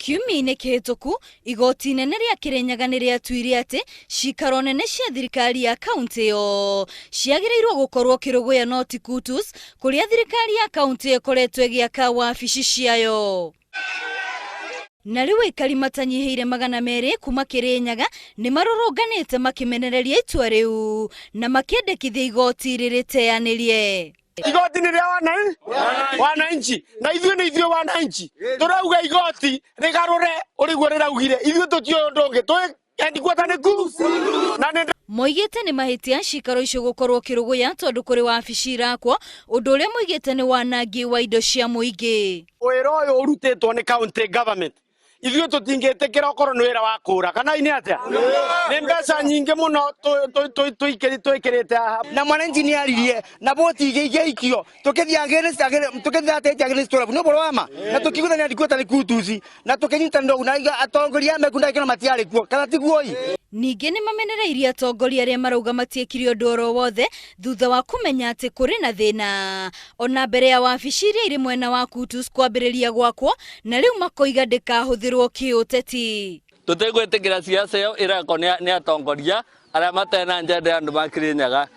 Kiumia-inĩ kĩhĩtũku, igooti inene rĩa Kĩrĩnyaga nĩ rĩatuire atĩ ciikaro nene cia thirikari ya kauntĩ ĩyo ciagĩrĩirwo gũkorwo Kĩrũgũya no ti Kutus, kũrĩa thirikari ya kauntĩ ĩyo ĩkoretwo ĩgĩaka wabici ciayo. Na rĩu aikari matanyihĩire 200 kuma Kĩrĩnyaga nĩ marũrũnganĩte makĩmenereria itua rĩu na makĩendekithia igooti rĩrĩteanĩrie. Igoti nĩ rĩa wananchi na ithuĩ nĩ ithuĩ wananchi tũrauga igoti rĩgarũre ũrĩguo rĩraugire. Ithuĩ tũtiũĩ ũndũ ũngĩ twĩ headquarter nĩ ku na nĩ Moigĩte nĩ mahĩtia ciikaro icio gũkorwo Kĩrũgũya tondũ kũrĩ wabici irakwo, ũndũ ũrĩa moigĩte nĩ wanangi wa indo cia mũingĩ. Wĩra ũyũ ũrutĩtwo nĩ county government, ithuĩ tũtingĩtĩkĩra okorwo nĩ wĩra wa kũra kana nĩ atĩa, nĩ mbeca nyingĩ mũno twĩkĩrĩte haha. Na mwananchi nĩ aririe na boti igĩikio tũkĩthiĩ against tũkĩthiĩ ateti against tũrabu nĩ ũhoro wa ma na tũkĩiguithania ndikuota nĩ kutuci na tũkĩnyitanĩra ũguo na atongoria a mekunda gĩkeno matiarĩ kuo kana tiguo ĩ. Ningĩ nĩ mamenereirie atongoria arĩa marauga matiekire ũndũ oro wothe thutha wa kũmenya atĩ kũrĩ na thĩna ona mbere ya wabici iria irĩ mwena wa Kutus kwambĩrĩria gwakwo, na rĩu makoiga ndĩkahũthĩrwo kĩũteti. Tũtigwĩtĩkĩra siasa ĩyo ĩrekwo nĩ atongoria arĩa matarĩ na njenda ya andũ ma Kĩrĩnyaga.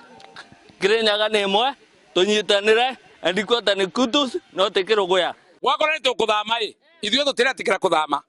Kĩrĩnyaga nĩ ĩmwe, tũnyitanĩre, headquarter nĩ Kutus no ti Kĩrũgũya. Wakorwo nĩ tũkũthama ĩ, ithuĩ tũtiretĩkĩra kũthama.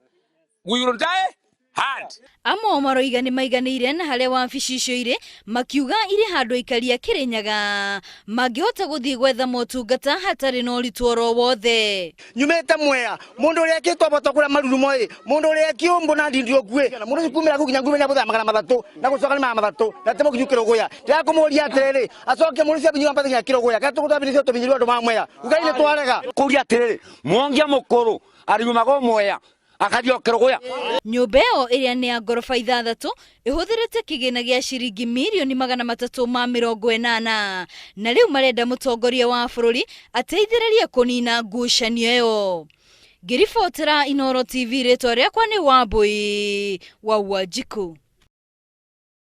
We will die hard. Amwe ao maroiga nĩ maiganĩire na harĩa wabici icio irĩ, makiuga irĩ handũ aikari a Kĩrĩnyaga mangĩhota gũthiĩ gwetha motungata hatarĩ na ũritũ oro wothe. Nyumĩte Mwea, mũndũ ũrĩa ekĩtwo boto kũrĩa marurumo ĩ, mũndũ ũrĩa ekĩũmbũ na ndindi ũkuĩ, mũndũ ũcio kumĩra kũu nginya ngurumo nĩabũthĩra 300 na gũcoka nĩ 300 na temo kinya Kĩrũgũya. Ndĩrakũmũria atĩrĩrĩ, acoke mũndũ ũcio abinyirwo ambate nginya Kĩrũgũya, kana tũgũtambithia tũbinyirwo andũ ma Mwea? Ugai nĩ twarega. Kũria atĩrĩrĩ, mwongia mũkũrũ ariumaga Mwea akathiĩ o Kĩrũgũya. Nyũmba ĩyo ĩrĩa nĩ ya ngoroba ithathatũ ĩhũthĩrĩte kĩgĩna gĩa ciringi mirioni 380, na rĩu marenda mũtongoria wa bũrũri ateithĩrĩrie kũnina ngucanio ĩyo. Ngĩribotera Inooro TV, rĩtwa rĩakwa nĩ Wambui wa Wanjikũ.